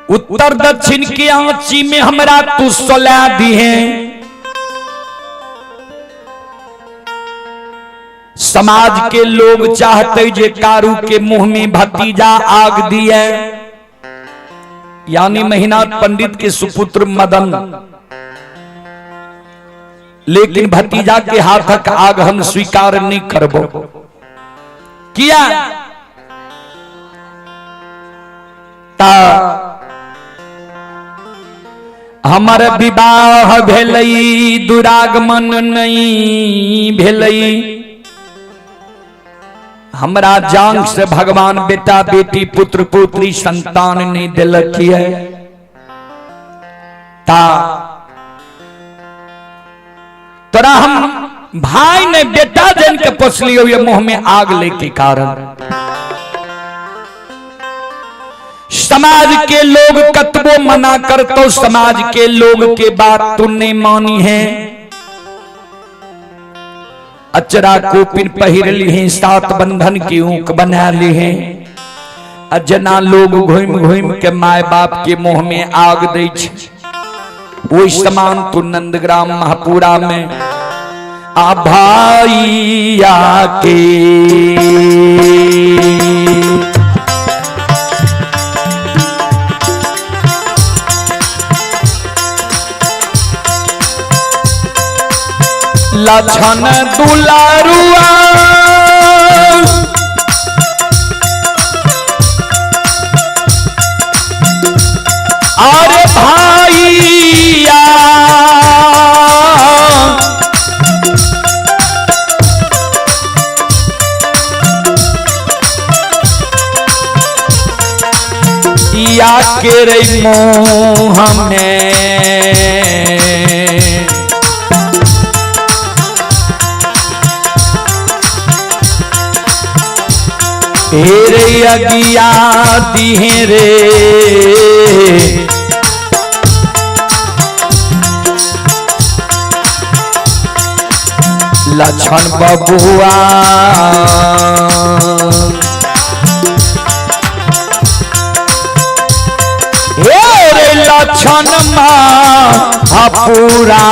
उत्तर दक्षिण के आंची में हमरा तू सोला दिहे। समाज के लोग चाहते जे कारू के मुंह में भतीजा आग दिए, यानी महिनाथ पंडित के सुपुत्र मदन, लेकिन भतीजा के हाथक आग हम स्वीकार नहीं करबो। किया ता हमर विवाह भेलई, दुरागमन नहीं भेलई, हमरा जांग से भगवान बेटा बेटी पुत्र पुत्री संतान नहीं दिलक है। ता तोरा हम भाई ने बेटा जन के पोसलियो ये मुंह में आग लेके कारण। समाज के लोग कतबो मना कर तो समाज के लोग के बात तू नहीं मानी है। अचरा कोपिन पहिर ली है, सात बंधन की ऊक बना ली है। अजना लोग घूम घूम के my बाप के मुंह में आग दै छै, वही समान तू नंदग्राम महापुरा में आ भाई आके लछन दुलारुआ अरे भाईया या के रे मुँह में हेरे अगिया दिहे रे। लक्षण बबुआ हे रे लक्षण महापुरा।